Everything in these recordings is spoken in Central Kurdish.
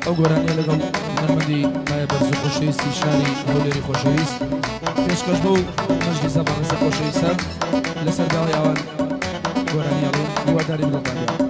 ئەو گۆرانیە لەگەڵ هونەرمەندی پایە بەرز و خۆشەویستی شاری هەولێری خۆشەویست پێشکەش بەو مەجلیسە بەڕێزە خۆشەویستە لەسەر داوای ئەوان گۆرانی ئەڵێن هیوادارین دڵتان بێت.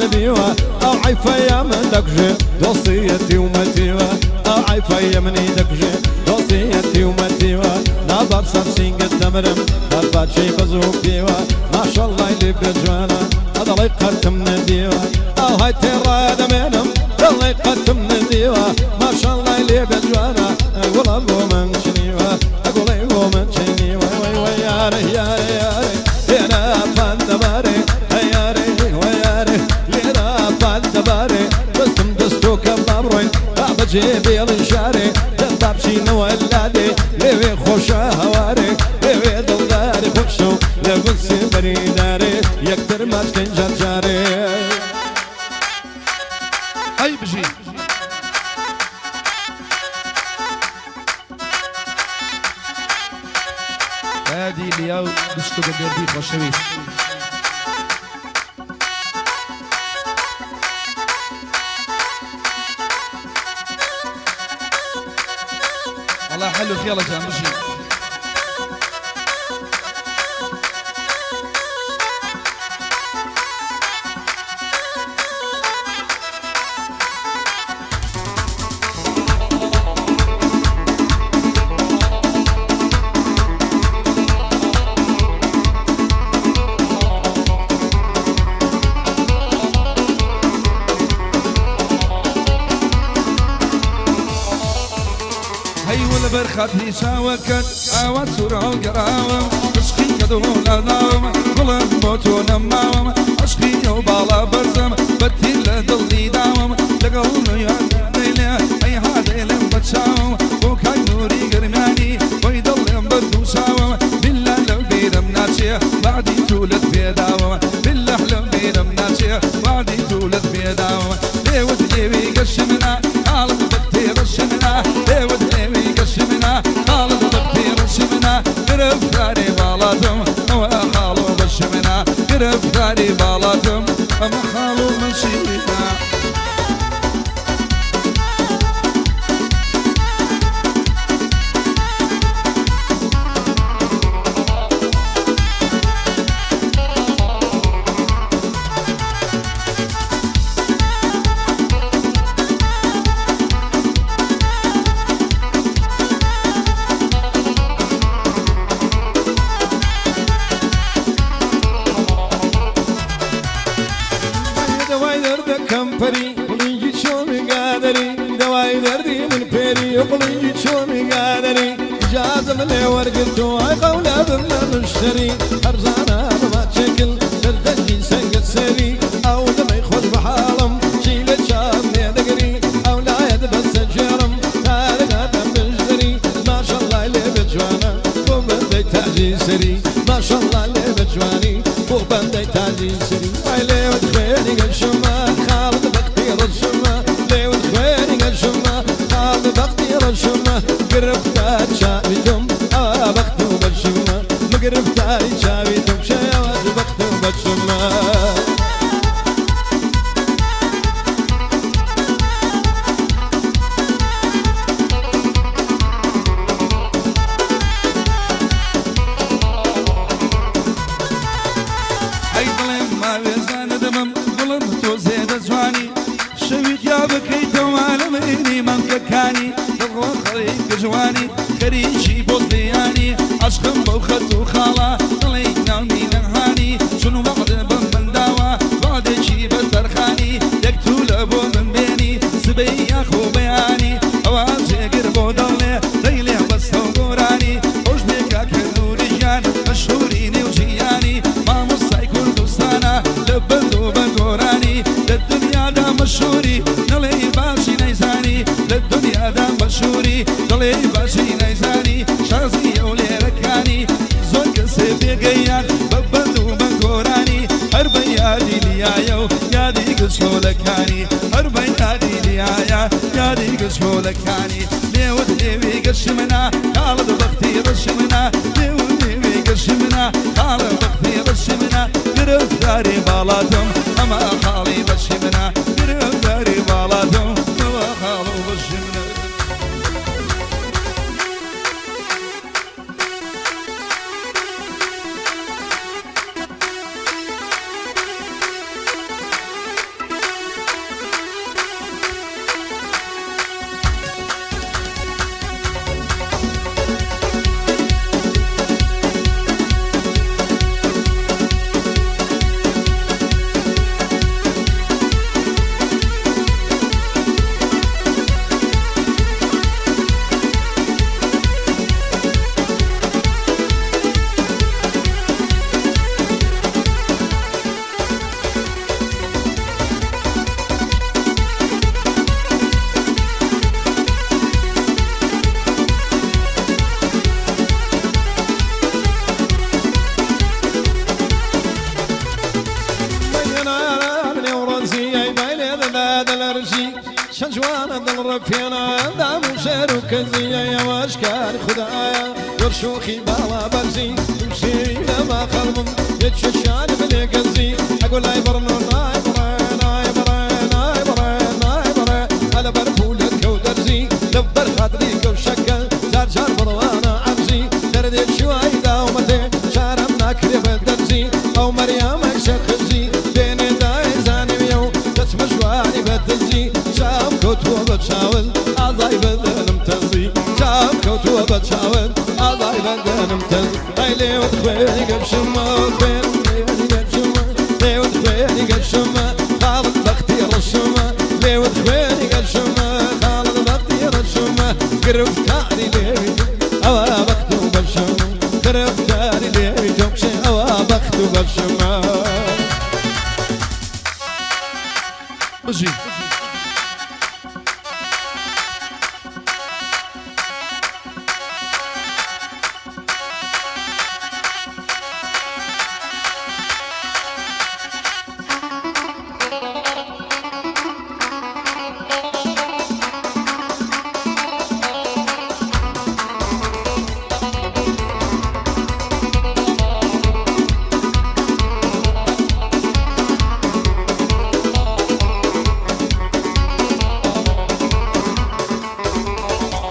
نەبیوە ئەو عەیفەیە من دەکوژێ دۆستیەتی و مەتیوە ئەو عەیفەیە منی دەکوژێ دۆستیەتی و مەتیوە ناباب سەر سینگت دەمرم بەرپاچەی بەز و پیوە ماشەڵڵای لێ بێ جوانە ئەدەڵێی قەتم نەدیوە ئەو های تێڕا دەمێنم دەڵێی قەتم نەدیوە ماشەڵڵای لێ بێ جوانە گوڵە بۆ من چنیوە گوڵی بۆ من چنیوە وەی وەی یارێ یارێ یارێ لێرە پان دەبارێ یارێ وەی یارێ لێرە پان دەبارێ دەستم دەستۆ کە با بڕۆین با بەجێ بێڵین شارێ دەم با بچینەوە لادێ لەوێ خۆشە هەوارێ لەوێ دڵداری خۆشە و لە گوند سێبەری دارێ یەکتر ماچ کەین جار جارێ. ئەی بژی. بەیادی لیا و دشک و بەگەردی خۆشەویست. وەڵا حەل و خێڵە جان بژی. هەی و لەبەر خاتری چاوەکەت ئاوا سوورە هەڵگەڕاوم عشقی کە دڵ لاداوم گوڵم بۆ تۆ نەماوم عشقی ئەو باڵا بەرزم بە تیر لە دڵی داوم لەگەڵ نوێ ئەی هادێلم بە چاوم بۆ کاک نوری گەرمیانی بۆی دڵم بە دوو چاوم بیللا لەو بیرم ناچێ وەعدی تولت پێداوم بیللا لەو بیرم ناچێ وەعدی تولت پێداوم لێوت لێوی گەشی منە خاڵت بەختی ڕەشی منە لێوت لێوی گەشی منە خاڵت بەختی ڕەشی منە گرفتاری باڵاتم ئەوە حاڵ و بەشی منە گرفتاری باڵاتم ئەمە حاڵ و بەشی منە. دەوای دەردەکەم پەری قڵینگی چۆمی گادەری دەوای دەردی من پێری قڵینگی چۆمی گادەری ئیجازم لێ وەرگرتووە ئەی قەولە بم لە مشتەری هەرزانە بە ماچێکل سەر دەنگی سەنگت سەری ئەو دەمەی خۆش بە حاڵم چی لە چاوم لێ دەگری ئەو لایەت بەسە گێڕم تا دەگاتە مشتەری ماشەڵڵای لێ بێ جوانە بۆ بەندەی تاجی سەری ماشەڵڵا لێ بە جوانی بۆ بەندەی تاجی سەری وای لێوت خوێنی گەشمە خاڵت بەختی ڕەشمە لێوت خوێنی گەشمە خاڵت بەختی ڕەشمە گرفتار چاوی تۆم ئەوە بەخت و بەشمە مگرفتاری چاوی تۆم شێوەت بەخت و بەشمە. ئەی دڵێم ماوێزانە دەبم گوڵم تۆ زێدە جوانی شەوی جیا بکەیتەوە لە مەینی مەمکەکانی دڵ خەریکە جوانی خەریکی بۆت بیانی عەشقم بەو خەت و خاڵە دڵی ناونی نەهانی چون وەعد بەم بەنداوە وەعدێکی بە تەرخانی یەک توولە بۆ من بێنی سبەی یاخۆ بەیانی ئەوە جێگر بۆ دەڵێ دەیلێ بەستە و گۆرانی خۆش بێ کاکە نوری گیان مەشهوری نێو جیهانی مامۆستای کوردستانە لە بەند و بە گۆرانی لە دنیادا مەشهوری دەڵێی باشی نەیزانی لە دنیادا مەشهوری دەڵێی باشی نەیزانی شازی ئەو لێرەکانی زۆر کەسێ بێگەیان بە بەند و بە گۆرانی هەر بە یادی لیایە و یادی گچکۆلەکانی هەر بە یادی لیایە یادی گچکۆلەکانی لێوت لێوی گەشی منە خاڵت بەختی ڕەشی منە لێوت لێوی گەشی منە خاڵت بەختی ڕەشی منە گرفتاری باڵاتم ئەمە حاڵی بەشی منە گرفتاری باڵاتم ئەمە حاڵ و بەشی منە. جوانە دڵڕەفێنە دام و شێر و کەزیە یەواش کار خودایە زۆر شۆخی باڵا بەرزی شێوی لەما قەڵبم یەکێکیان بلێ گەزی ئەگۆ لای بڕن و نای بڕێ نای بڕێ نای بڕێ نای بڕێ ئەلە بەر پولت کەو دەرزی لەبەر خاتری کەو شەکە جار جار بڕوانە عەرزی دەردێکی وای داومەتێ چارەم ناکرێ بە دەرزی ئەو مەریامە شەخزی دێنێ دای زانیویە و دەچمە ژوانی بە دزی چاوم کەوتووە بە چاول ئازای بەدەنم تەزی چاوم کەوتووە بە چاول ئازای بەدەنم تەزی ئەی لێوت خوێنی گەشمە خوێن لێوی گەشمە لێوت خوێنی گەشمە خاڵت بەختی ڕەشمە لێوت خوێنی گەشمە خاڵت بەختی ڕەشمە گرفتاری لێوی ئەوە بەخت و بەشم گرفتاری لێوی تۆ کچێ ئەوە بەخت و بەشمە. بژی.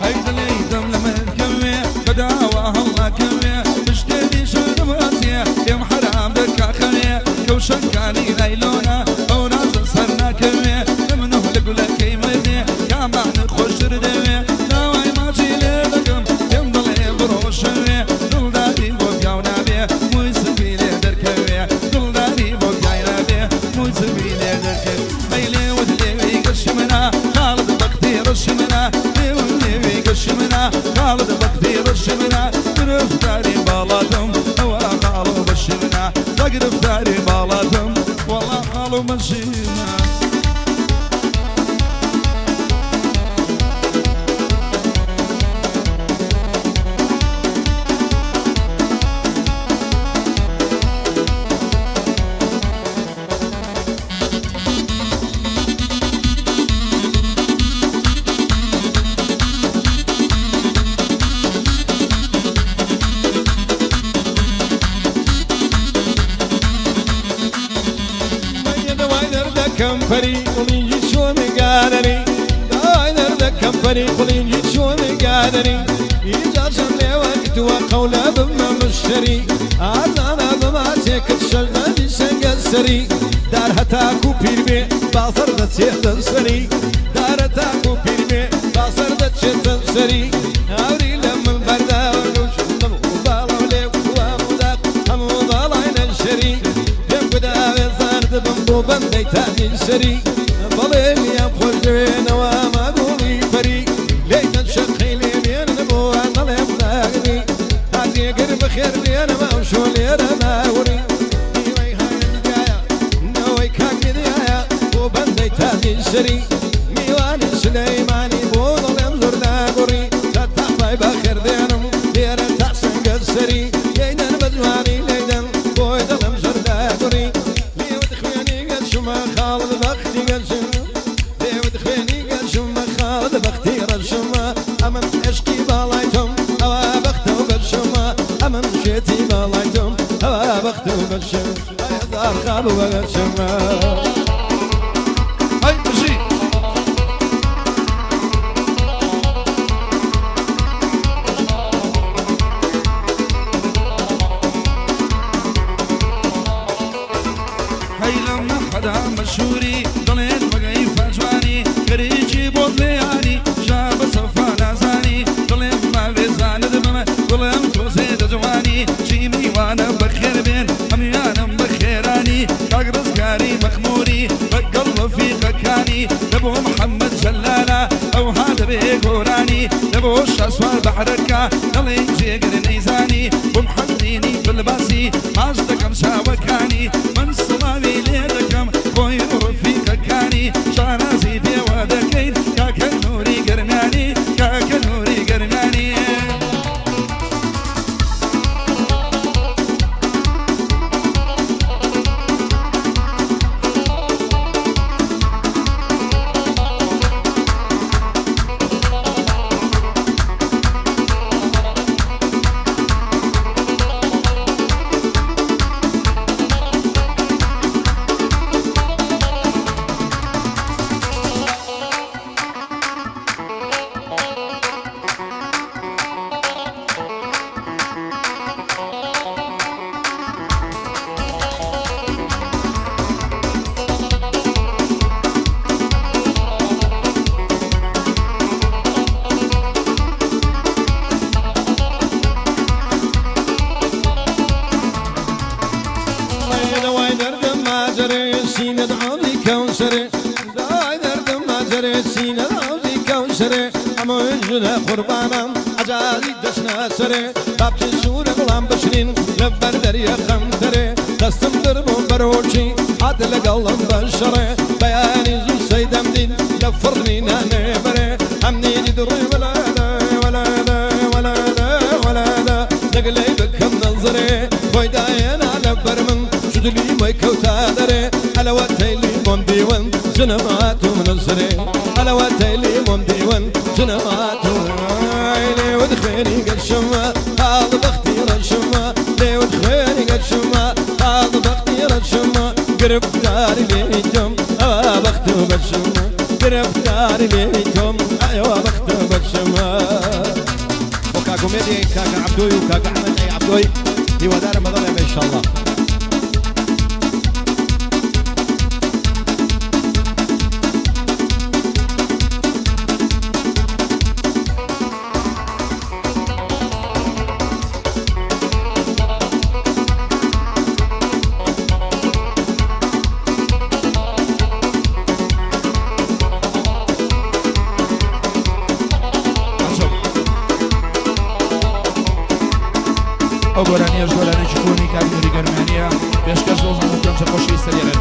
هەی دڵی دەم لە من کەوێ بەداوە هەڵناکەوێ پشتێنی ژنماتێ پێم حەرام دەکا خەوێ کەوشەکانی نایلۆنە ئەو نازە سەر ناکەوێ لە من و لە گولەکەی مردێ کامان خۆشتر دەوێ داوای ماچی لێ دەکەم پێم دەڵێ بڕۆ شەوێ دڵداری بۆ پیاو نابێ مووی سپی لێ دەرکەوێ دڵداری بۆ پیای نابێ مووی سپی لێ دەرکەوێ ئەی لێوت لێوی گەشی منە خاڵت بەختی ڕەشی منە لێوت لێوی گەشی منە خاڵت بەختی ڕەشی منە گرفتاری باڵاتم ئەوە خاڵ و بەشی منە لە گرفتاری باڵاتم وەڵا خاڵ و بەشی منە. دوای دەردەکەم پەری قوڵینگی چۆن گارەری دوای دەردەکەم پەری قوڵینگی چۆن گارەری ئیجازم لێوە کتووە قەولە بمە مشتری ئازانە بماچێکت شەژدەنی سەنگە سەری دار هەتاکو پیر بێ بازەر دەچێتە سەری دارە تاکو پیر بێ بازەر دەچێتە سەری هاوری لە من بەرداوە باڵە لێ واموداق هەموو باڵای نەشەری پێم گوداوێ زاردبم بۆ بەندەی تاجی سەری بەڵێ لیان خۆش دەوێنەوە ماگوڵی پەری لێی دەن شەقەی لێ بێنن بۆ نەڵێم ناگری هاتێگر بەخێر بێنەوە ئەو شۆ لێرە ناوری نیوەی هاوێنگایە نەوەی کاک میدیایە بۆ بەندەی تاجی سەری میوانی سلەیمانی بۆ دڵێم زۆر ناگوڕی تا تاپای بەخێر دێنم لێرە تا سنگە سەری لێیدەن بە جوانی لێیدەن بۆی دڵم زۆر ناگوڕی لێوت خوێنی گەشمە خاڵت بەختی گەشم لێوت خوێنی گەشمە خاڵت بەختی ڕەشمە ئەمن عشقی باڵای تۆم ئەوە بەختە و بەشمە ئەمن شێتی باڵای تۆم ئەوە بەختە و بەشم هەزار خاڵ و بەشمە. ئەی بژی. هەی لەم نەحەدا مەشهوری دەڵێن وەگەی فەجوانی خەریکی بۆت لێیانی ژا بە سەفا نازانی دڵێم ماوێ زانت بمە دڵم تۆزێ دەجوانی چی میوانە بەخێر بێن هەمویانم بەخێرانی کاک ڕزگاری مەخموری بەگەڵ ڕەفیقەکانی دەبۆ محەممەد جەلالە ئەوها دەبێ گۆرانی دەبۆ شاسوار بەحرەکە دەڵێ جێگر نەیزانی بۆ محەمدینی بلباسی ماچ دەکەم چاوەکانی من سڵاوی لێ دەکەم خۆی ڕەفیقەکانی شانازی پێوە دەکەین کاکە نوری گەرمیانی کاکە نوری گەرمیانی. سینە ئاوی کەوسەرێ دای دەردم ماجەرێ سینە ئاوی کەوسەرێ ئەمە ژنە قوربانم عەجازی دەچنە سەرێ بابچی سوورە گوڵان بشرین لەبەر دەریە خەمتەرێ دەستم دربوو بەرۆکی هات لەگەڵم بەشەڕێ بەیانی زوو سەیدەم دین لە فڕنی نانێ بەرێ ئەمنی دڕێ وەلا وەلا وەلا وەلا دەگلەی بکەم نەزرێ خۆی دایێنا لەبەر من شدلی مەی کەوتا دەرێ ئەلەوە تەیلی مۆم دیوەن ژنەمات و منەزرێ ئەلەوە تەیلی مۆم دیوەن ژنەمات و لێوت خوێنی گەشمە حاڵ بەختی ڕەشمە لێوت خوێنی گەشمە حاڵ بەختی ڕەشمە گرفتاری لێیتم ئەوە بەخت و بەشمە گرفتاری لێیتم ئەوە بەخت و بەشمە. بۆ کاک ئومێدی کاکە عەبدۆی و کاکە ئەحمەد ئەی عەبدۆی هیوادارم بەدڵیان بێ ئینشاڵڵا. ئەو گۆرانیەش گۆرانێکی کۆنی کاک نوری گەرمیانیە پێشکەش بەو هەموو گەنجە خۆشەویستە لێرەن.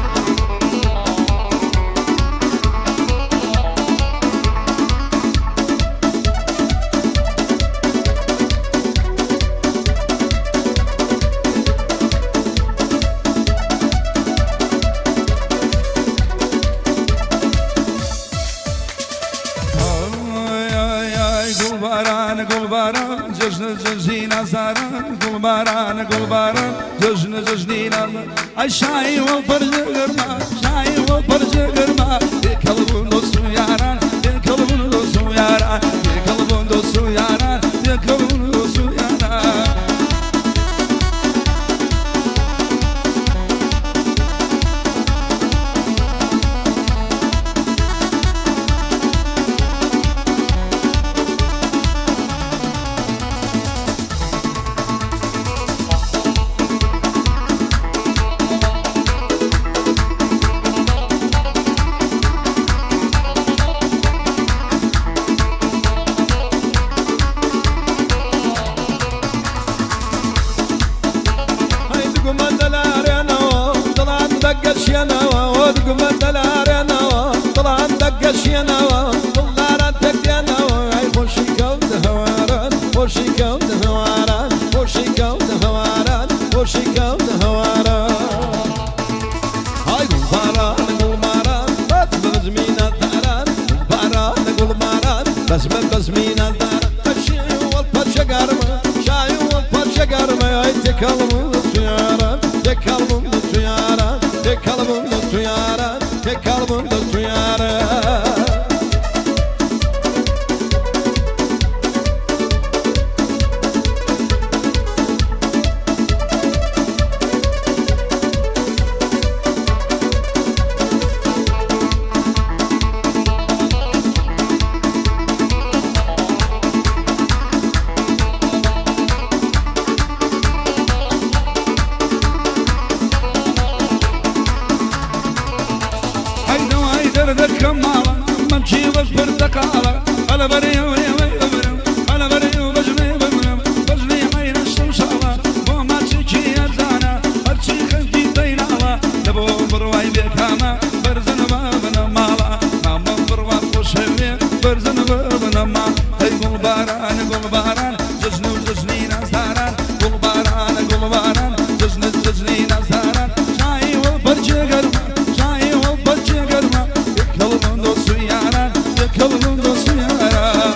گوڵباران گوڵباران جەژنە جەژنی نازاران گوڵباران گوڵباران جەژنە جەژنی نازاران ئەی شایی وە پەرجە گەرما شایی وە پەرجە گەرما تێکەڵ بوون دۆست و یاران تێکەڵ بوون دۆست و یاران تێکەڵ بوون دۆست و یاران تێکەڵ بوون دۆست و یاران. هەی دگومە دەلارێنەوە دڵان دەگەشێنەوە دگومە دەلارێنەوە دڵان دەگەشێنەوە دڵداران تێکدێنەوە ئەی خۆشی کەوت هەواران خۆشی کەوت هەواران خۆشی کەوت هەواران خۆشی کەوت هەواران های گوڵباران گوڵباران بەس بەزمی نازداران گوڵباران گوڵباران بەس بە بەزمی نازداران پەرشی وەڵ پەرشە گەرمە شای وەڵ پەرشە گەرمە ئەی تێکەڵم دوست یاران تێکەڵم دوست یاران تێکەڵم دوست یاران تێکەڵم دوست یاران. هەی دەوای دەردەکەم ماڵە مەمکی وەک پرتەقاڵە هەلە بەرێ بمرم هەلە بەرێ بەژنێ بمرم بەژنێ عەینە شمشاڵە بۆ ماچێکی ئەرزانە هەرچی خەنکی دەیناڵە لە بۆ بڕوای بێکامە بەرزن بابنە ماڵە مامە بڕوا خۆشەوێ بەرزن بابنە ماڵ هەی گوڵباران گوڵباران جەژن و جەژنی نازداران گوڵباران گوڵباران جەژن جەژنی نازداران شایی وەڵ پەرچێ گەرمە شایی وەڵ پەرچێ گەرمە تێکەڵ بوون دۆست و یاران تێکەڵ بوون دۆست و یاران.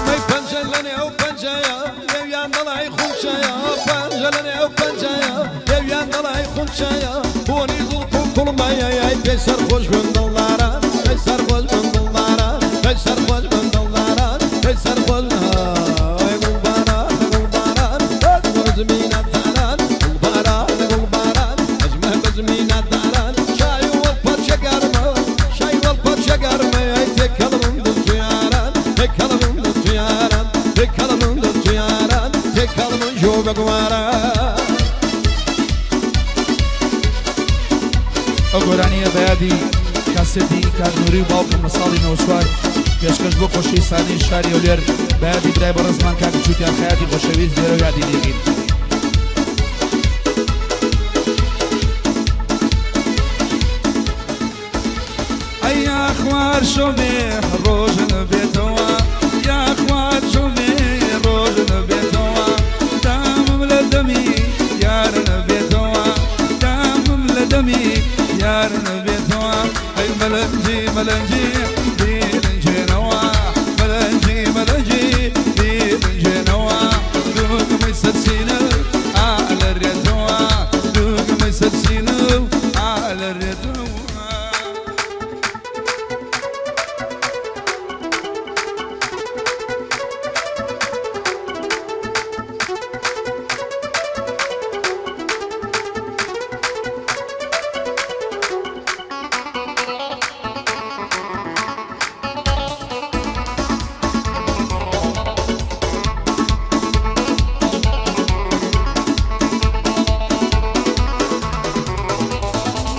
ئەی پەنجە لەنێو پەنجەیە لێویان دەڵای خونچەیە پەنجە لەنێو پەنجەیە لێویان دەڵای خونچەیە بۆنی زوڵف و کوڵمەیە ئەی پێی سەرخۆش بن دڵداران، پێی سەرخۆش بن دڵداران، پێی سەرخۆش بن دڵداران، پێی سەرخۆش بن. ئای گوڵباران، گوڵباران، بەزمینە تاران، گوڵباران، گوڵباران، بەزمە بەزمینە تاران، شای وەڵ پارچە گەرمە، شای وەڵ پارچە گەرمە، ئەی تێکەڵ بم دڵ یاران، تێکەڵ بم دڵ یاران، تێکەڵ بم دڵ یاران، تێکەڵ بم ژۆ بەگواران. ئەو گۆرانیە بە یادی کاسێتی کاک نوری و باوکم لە ساڵی 94 پێشکەش بۆ خۆشەویستانی شاری هەولێر بە یادی برای بەڕێزمان کاک جوتیار خەیاتی خۆشەویست لێرە و یادی لێکەین. ئەی یاخوار شەوێ ڕۆژ نەبێتەوە، یاخوار شەوێ ڕۆژ نەبێتەوە، دامم لە دەمی یار نەبێتەوە، دامم لە دەمی یار نەبێتەوە. ئەی مەلەنجی مەلەنجی بیرنجێنەوە، مەلەنجی مەلەنجی بیرنجێنەوە، دوگمەی سەرسینە ئالەرێتەوە، دوگمەی سەرسینە ئالەرێتەوە.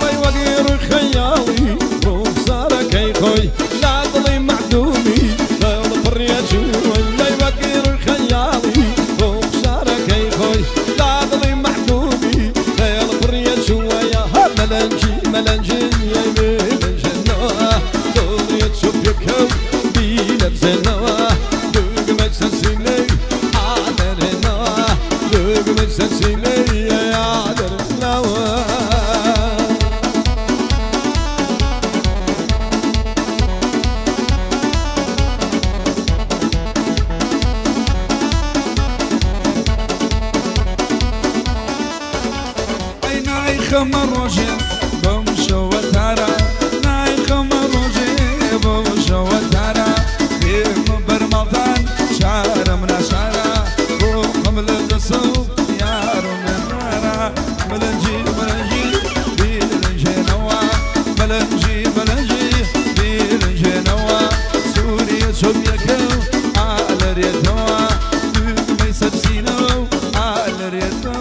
وەی وەگی ڕووی خەیاڵی ڕووخسارەکەی خۆی لا دڵی مەعدوومی دڵ پڕیە چووی. وەی وەگی ڕووی خەیاڵی ڕووخسارەکەی خۆی لا دڵی مەعدوومی دڵ پڕیە چووەیە. هە مەلەنجی مەلەنجی ئەی بێژنەوە دڵیە چوپیەکە و بیلەرزێنەوە، دوگمەی سەرسینەی ئالەرێنەوە، دوگمەی سەرسینەی ئالەرێنەوە. ئەی نایخەمە ڕۆژێ بەم شەوە تارا، نایخەمە ڕۆژێ بەم شەوە تارا، بێمە بەرماڵتان شارم ناشارا، بۆ خەم لە دەسە و یارم نارا. مەلەنجی مەلەنجی بیرنجێنەوە، مەلەنجی مەلەنجی بیرنجێنەوە، سووریە چۆمیەکە و ئالەرێتەوە، دوگمەی سەرسینەوە و ئالەرێتەوە.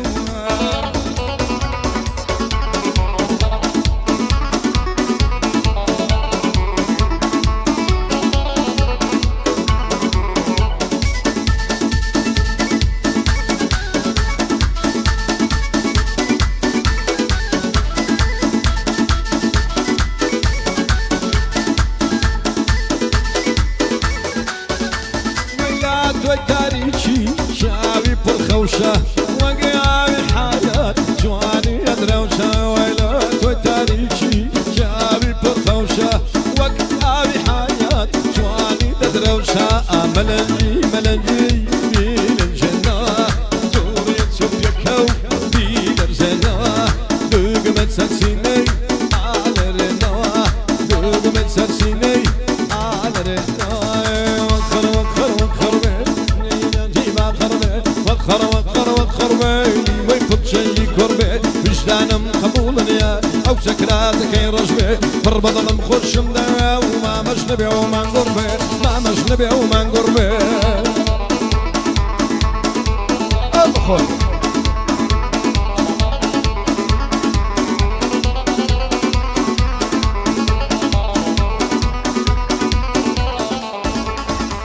وەیلا تۆی تاریکی چاوی پڕ خەوشە، وەک ئاوی حەیات جوانی ئەدرەوشە. وەیلا تۆی تاریکی چاوی پڕ خەوشە، وەک ئاوی حەیات جوانی دەدرەوشە. مەلەنجی مەلەنجی بیلنجێنەوە، توڕی چوپیەکە و بیلەرزێنەوە، دوگمەت سەرسینەی ئالەرێنەوە، دوگمەت سەرسینەی ئالەرێنەوە. وەخر وەخر وەخر بێ جیما خەر بێ، وەخر وەخر وەخر بێ نیوەی پرچەی کوڕ بێ، ویژدانم قبوڵ نییە ئەو سەکراتەکەی ڕەش بێ، پڕ بەدڵم خۆشم دەوێ و مامەش نەبێ و مانگوڕ بێ، مامەش نەبێ و مانگوڕ بێ. ئەو بخۆن.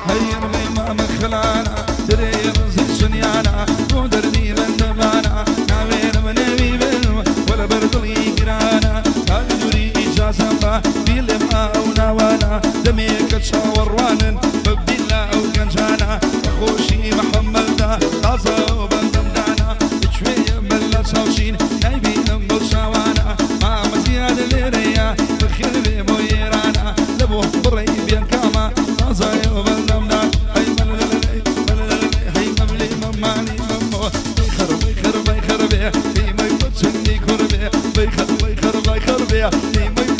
هەیە مامە خلانە ترێ ڕزی شنیانە بۆ دەردی بەندەمانە، ناوێنم نەوی بن وەلە بەردڵی گرانە، تا دووری ئیجازەم بە بیڵێم ئەو ناوانە، دەمێکە چاوەڕوانن بە بیلا ئەو گەنجانە، بە خۆشی محەممەددا تازە و بەندەمدانە، لەکوێیە مەلا چاوشین نایبینم بەو چاوانە، مامە زیاد لێرەیە بەخێر بێ بۆ ئێرانە، لە بۆ بڕێی بێنکامە تازایە و بەندەمدا. هەی مەلەلەلەی مەلەلەلەی هەی مەملی مەمانی مەمۆ بەیخەر بەیخەر بەیخەر بێ هیمەی پرچندی کوڕ بێ، بەیخەر بەیخەر بەیخەر بێ هیمەی.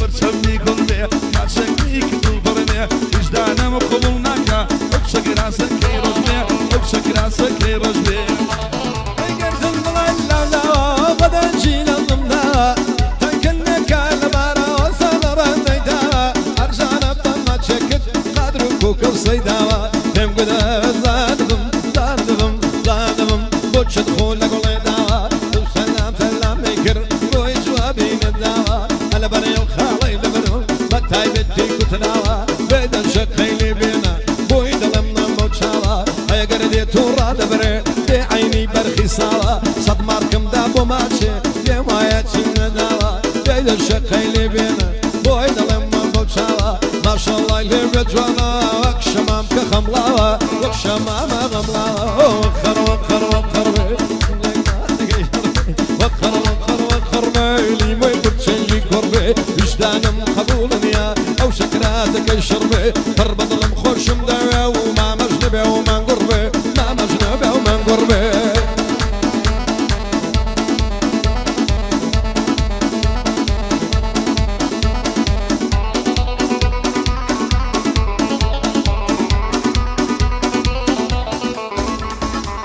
لەگوڵێ داوە ئەو سەلام سەلامەی کرد بۆی جوابی نەداوە ئەلە بەرەی ئەو خاڵەی لەبەرم بە تایبەتی کوتراوە بێدە شەقەی لێ بێنە بۆی دڵم نەمەو چاوە ئەگەر دێت و ڕادەبرێ بێ عەینی بەرخی ساوە سەد مارکم دا بۆ ماچێ پێم وایە چیم نەداوە بێدە شەقەی لێ بێنە بۆی دڵم نەمەو چاوە ماشەڵڵای لێ بێ جوانە وەک شەمام کە خەمڵاوە وەک شەمامە غەمڵاوە وەخەر وەخەر وەخەر بێ وەخەر وەخەر وەخەر بێ لیمۆی پرچەنگی کوڕ بێ ویژدانم قبوڵ نییە ئەو شەکراتەکەی شڕ بێ پڕ بە دڵم خۆشم دەوێ و مامەش نەبێ و مانگوڕ بێ مامەش نەبێ و مانگوڕ بێ.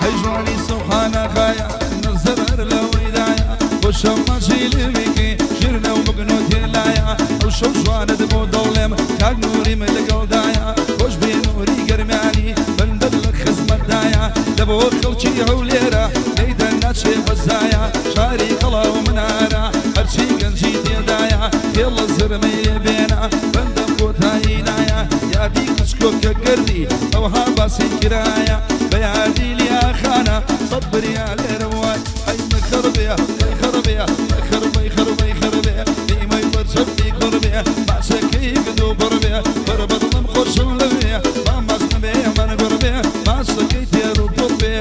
هەی ژوانی سوبحانە خایە نەزەر لەوەیدایە بۆ شەو ماچی لێویکەی ژیرنە و بگنۆ تێلایە ئەو شەو جوانت بۆ دەڵێم کاک نووریم لەگەڵدایە خۆش بێ نووری گەرمیانی بەندەر لە خزمەتدایە دە بۆ خەڵکی هەولێرە لێی دەرناچێ بەزایە شاری قەڵا و منارە هەرچی گەنجی تێدایە خێڵە زرمەی لێ بێنە بەندەم کۆتایی نایە یادی کچکۆکە گەردی ئەوها باسی کرایە بە یادی لیاخانە سەد بریا لێرە وای ئەی مەخەربێ ئەی خەربێ خەربەی خەربەی خەربێ ئیمەی بەرچەپی کوڕبێ ماچەکەی گدو بڕبێ بەر بەدڵم خۆشم لەوێ با ماچ نەبێ من گوڕبێ ماچەکەی تێر و پڕ بێ.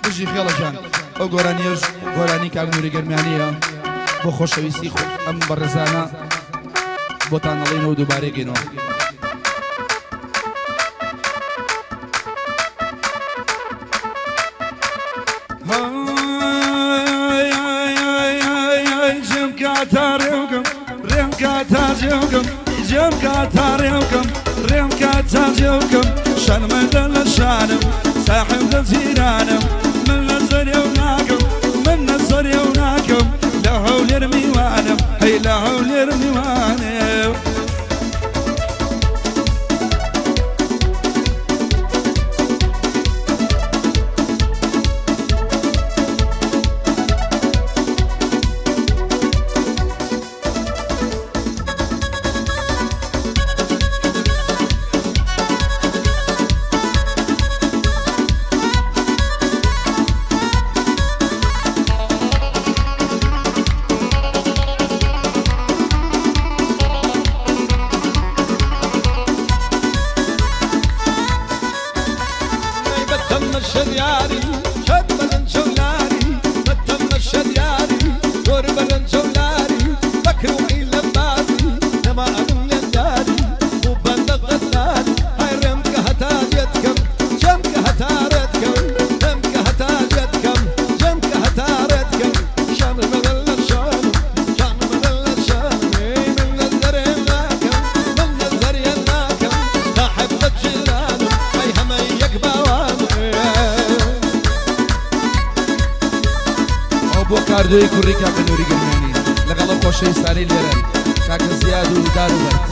بژی خێڵە گیان ئەو گۆرانیەش گۆرانی کاک نوری گەرمیانیە بۆ خۆشەویستی خۆ ئەم بەڕێزانە بۆتان ئەڵێینەوە دووبارەی کەینەوە. ئاردۆی کوڕی کاکە نوری گەرمیانی لەگەڵ ئەو خۆشەویستانەی لێرەن کاکە زیاد و دار و بەرد.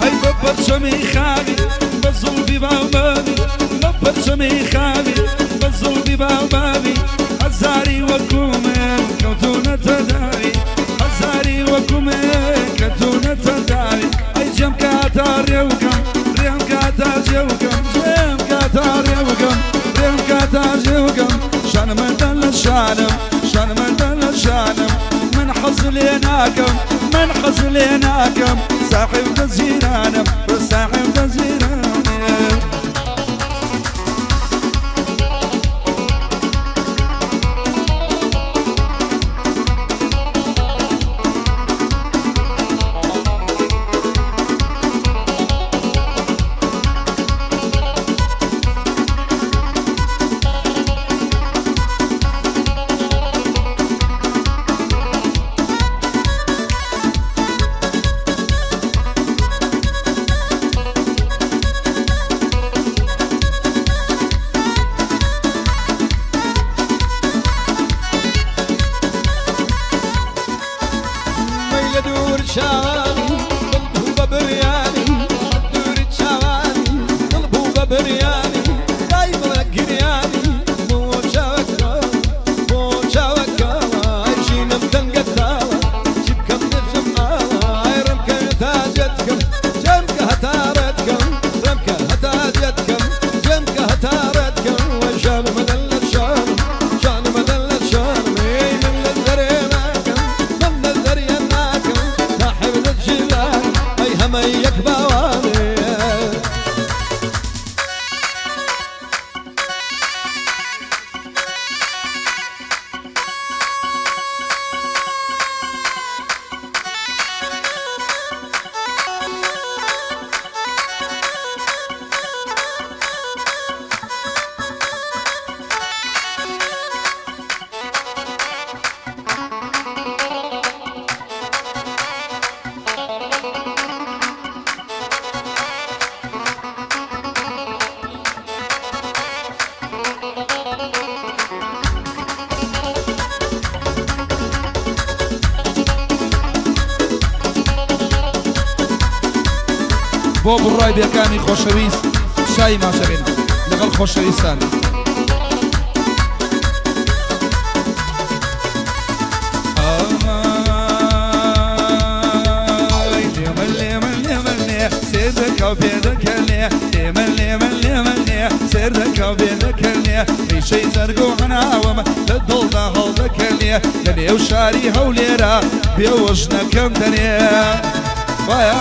هەی بە پەرچەمی خاوی بە زوڵفی باوبابی بە پەرچەمی خاوی بە زوڵفی باوبابی هەزاری وەکو من کەوتوونەتە داوی هەزاری وەکو من کەوتوونەتە داوی ئەی جێم کاتا ڕێوکەم ڕێم کاتا جێوکەم جێم کاتا ڕێوکەم ڕێم کاتا جێوکەم شانمەدە لە شانم شانمەدە لە شانم من حەز لێ ناکەم من حەز لێ ناکەم ساحب دەزیرانم ساحب دەزیرانم. مەی لە دوور چاوانی دڵ بوو بە بریانی دوور چاوانی دڵ بوو بە بریانی دای بڵە گریانی بۆ چاوەکە بۆ چاوەکە ژینم دەنگە تاوە چی بکەم دژم ئاوە ئای ڕمکە تاجەتکەم جەمکە هەتا ڕەتکەم ڕمکە هەتا جەتکەم جەمکە هەتا ڕەتکەم وەشانمە لە شانم شانمە لە شانم ئەی من لە دەرێ ناکەم من لە دەریا ناکەم ساحب الجلال ئەی هەمە یەک باوانێ. بۆ بڕای بێکانی خۆشەویست شای ماچەکەین لەگەڵ خۆشەویستان. ئای لێمە لێمە لێمە لێ سێر دەکا و پێدەکە لێ لێمە لێمە لێمە لێ سێر دەکا و پێدەکە لێ ڕیشەی زەرگ و هەناوم لە دڵدا هەڵدەکە لێ لە نێو شاری هەولێرە بێوەژنەکەم دەنێ وایە.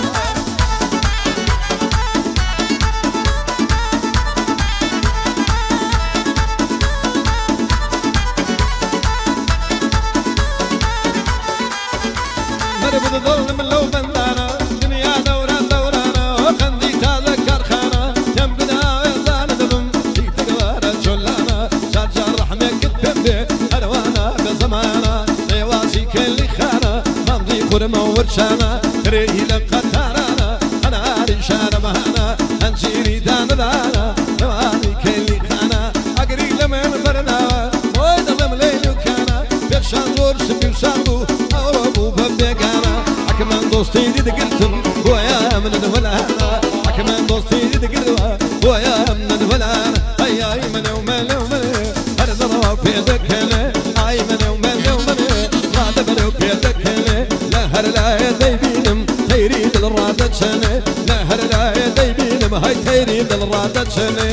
مەرب دڵم لەو بەندانە دنیا دەوران دەورانە خەندی تازە کارخانە تێم بداوێ زانە دەبم دیتگەوارە چۆلانە جار جار ڕەحمێکت پێم بێ هەروانە بە زەمانە ڕێواسی کەلی خانە مامزی خورمە ورچانە ترێی لە قەتارانە هەناری شارەمانە هەنجیری دانەدانە ڕەوانی کەلی خانە ئەگری لە من بەرناوە بۆی دڵم لێی لوکانە پێشان زۆر سپی و ساغ بوو ئەوڕۆ بوو بە بێگانە حەکمان دۆستی دیدگرتم بۆیە منت وەلانە حەکمان دۆستی دیدگرتوە بۆیە منت وەلانە ئەی ئای منە و مەلە و مەلێ هەر دڵەوە پێدەکەنێ ئای منە و مەلە و مەلێ ڕادەبەرە و پێدەکەنێ لە هەر لایە دەیبینم تەیری دڵ ڕادەچەنێ لە هەر لایە دەیبینم هەی تەیری دڵ ڕادەچەنێ.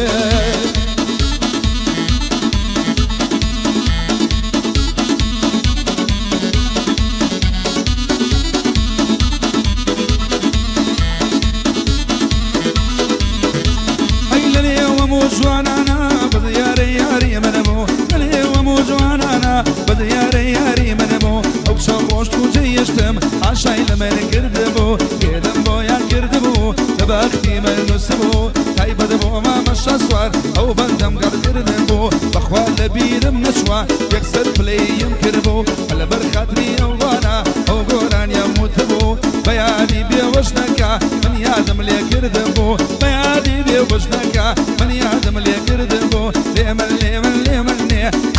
ئەی لە نێوەم و جوانانە بە یارە یاری منەمۆ لە نێوەم و جوانانە بە یارە یاری منەمۆ ئەو کچە ڕۆشت و جێیشتم ئاشای لە من کردبوو گێدەم بۆیان کردبوو لە بەختی من نووسبوو تایبەت بۆ مامە شاسوار ئەو بەندەم گەڕ کردبوو بەخوا لە بیرم نەچووە یەکسەر پلەیم کردبوو لەبەر خاتری ئەوانە ئەو گۆرانیان وتبوو بەیانی بێوەش نەکا من یادم لێ کردبوو بەیانی بێوەش نەکا من یادم لێ کردبوو لێمە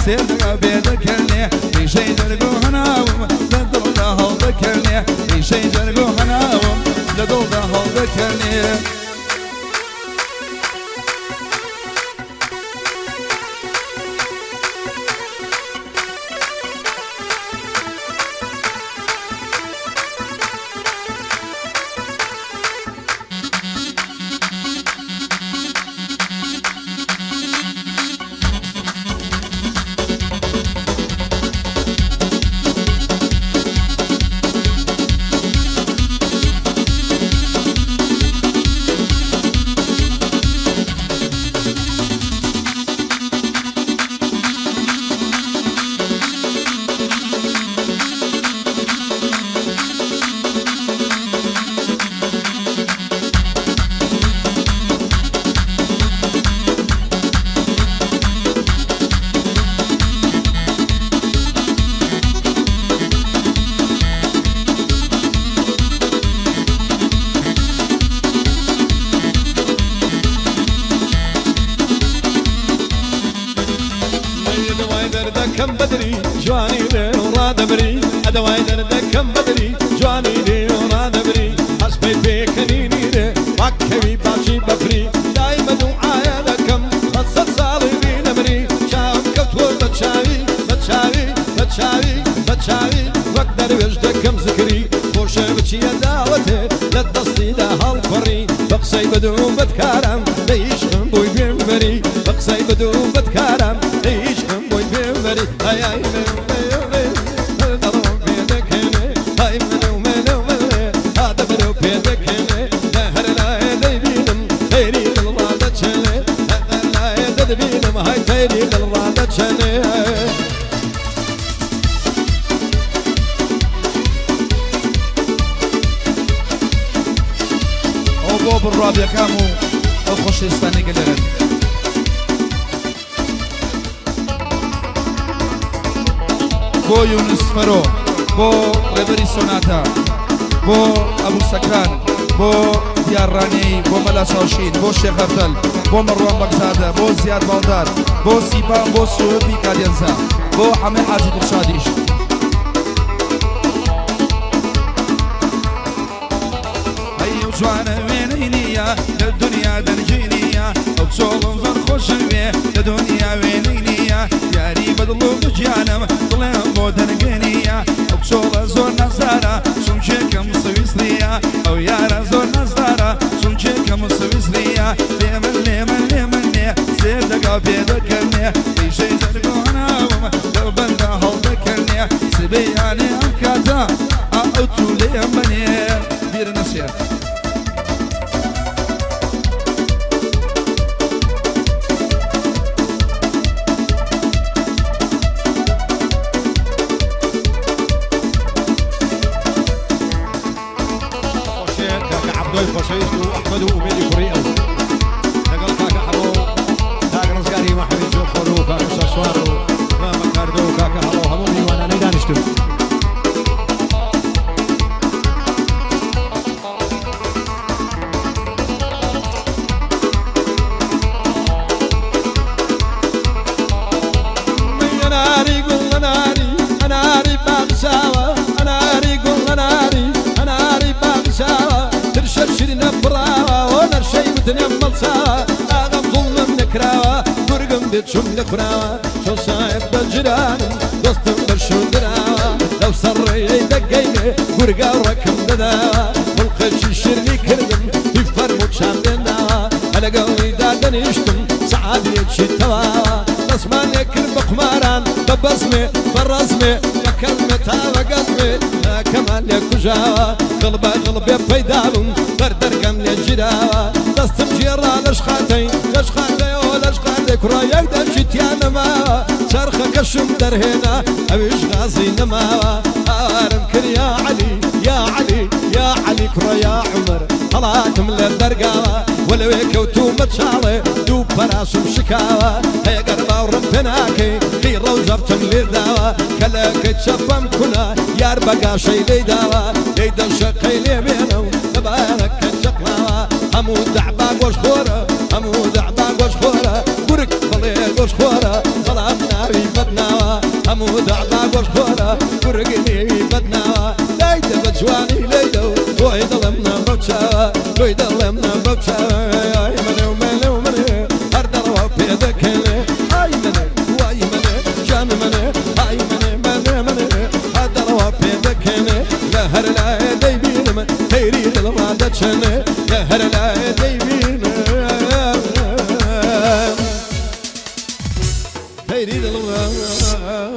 سێر دەگا پێدەکەنێ ڕیشەی جەرگ و هەناوم لە دڵدا هەڵدەکەنێ ڕیشەی جەرگ و هەناوم لە دڵدا هەڵدەکەنێ. دوای دەردەکەم بەدری جوانی لێ ڕادەبری، ئەدەوای دەردەکەم بەدری جوانی لێ ڕادەبری، هەسپەی پێکەنینی لێ واکەوی باچی بەفری، دایمە دوعایە دەکەم بە سەد ساڵی بینەمری، چاوم کەوتووە بە چاوی بە چاوی بە چاوی بە چاوی، وەک دەروێش دەکەم زکری، خۆشە بچیە داوەتێ لە دەستیدا هەڵپەڕی، بە قسەی بەدوو بەدکارم دەیشقم بۆی بێمبەری، بە قسەی بەدوو بەدکارم دەیشقم بۆی بێمبەری. ئای ئای دەڕۆم پێدەکەنێ، ئای منە و منە و منێ هاتە بەرەو پێدەکەنێ، لە هەر لایە دەیبینم تەیری دڵ ڕادەچەنێ، هەر لایە دەدبینم های تەیری دڵ ڕادەچەنێ. ئەو بۆ بڕوابیەکان و ئەو خۆشەویستانەی گەلێرن. بۆ یونس فەرۆ، بۆ ڕێبەری سۆناتا، بۆ ئەبوو سەکران، بۆ دیارڕانەی، بۆ مەلا چاوشین، بۆ شێخ هەفتەل، بۆ مەڕوان بەگزادە، بۆ زیاد باڵدار، بۆ سیپان، بۆ سوهبی کادێنزا، بۆ حەمەی حاجی دڵشادیش. ئەی ئەو جوانە وێنەی نییە لە دنیا دەنگی نییە، ئەو چۆڵم زۆر خۆشەوێ لە دنیا وێنەی نییە، یاری بەدڵ و بگیانم دڵێم بۆ دەنگێ نییە، ئەو چۆڵە زۆر نازدارە چونکێکم سویسریە، ئەو یارە زۆر نازدارە چونکێکم سویسریە، لێمن لێمن لێمن نێ سێر دەگا پێدەکەنێ، ڕیشەی جەرگۆناوم لەو بەندە هەڵدەکەنێ، سبەیانێ ئەم کاتە ئەو تو لێم بنێ بیر نەچێ. خۆشێ کاکە عەبدۆی خۆشەویست و ئەحمەد و ئومێدی کوڕی ئەو لەگەڵ کاکە حەمۆ کاک ڕزگاری مەحەمید جۆخۆر و کاکە شاسوار و مامە کاردۆ و کاکە هەڵۆ هەموو میوانانەی دانیشتوو. ئەناری گوڵ ئەناری ئەناری باخچاوە، ئەناری گوڵ ئەناری ئەناری باخچاوە، ترشە شیرینە بڕاوە هۆنەرشەی وتنێم مەڵچاوە، ئاغەم زوڵمم نەکراوە گورگم بێچوم لە خوراوە، چۆن ساحب بە جیرانم دەستم بەرشوو دراوە، لەو سەر ڕێیەی دەگەینێ گورگا ڕەکم دەداوە، خڵقێکی شیرنی کردم هی فەرموو چام لێناوە، لەگەڵیدا دەنیشتم سەعاتێکی تەواوە، دەستمانێ کرد بە قوماران بە بەزمێ بە ڕەزمێ بە کەزمێ تا بە گەزمێ ناکەمان لێ کوژاوە، دڵ بە دڵ بێ پەیدا بووم بەر دەرگەم لێ گیراوە، دەستم گێڕا لەشخاتەی لەشخاتەیەوە لەشخاتەی کوڕە یەک دەنگی تیا نەماوە، چەرخەکەشم دەرهێنا ئەویش غازی نەماوە، هاوارم کرد یا عەلی یا عەلی یا عەلی کوڕە یا عومەر، هەڵاتم لە دەرگاوە وەلەوێ کەوتوومە چاڵێ دوو پەراسم شکاوە، ئەگەر باوڕم پێ ناکەی قیڕە و زەبتم لێداوە، کەلەکەی چەپەم کونا یار بەگاشەی لێداوە، لێی دەشەقەی لێ بێنە و لەبارەکە چەقڵاوە، هەموو دەعبا گۆشخۆرە هەموو دەعبا گۆشخۆرە، گورگ بڵێ گۆشخۆرە بەڵام ناوی بەدناوە. هەموو دەعبا گۆشتخۆرە گورگی نێوی بەدناوە لایدە بە جوانی لەیدە و بۆی دڵم نەم بەو چاوە بۆی دڵم نەم بەو چاوە ئای منێ و منێ و منێ هەر دەڕوا پێ دەکەنێ ئای منێ وای منێ جان منێ ئای منێ منێ منێ هەر دەڕوا پێ دەکەنێ لە هەر لایێ دەیبینم تەیری دڵم ڕادەچەنێ لە هەر لایێ دەیبینم تەیری دڵم ڕادەچەنێ.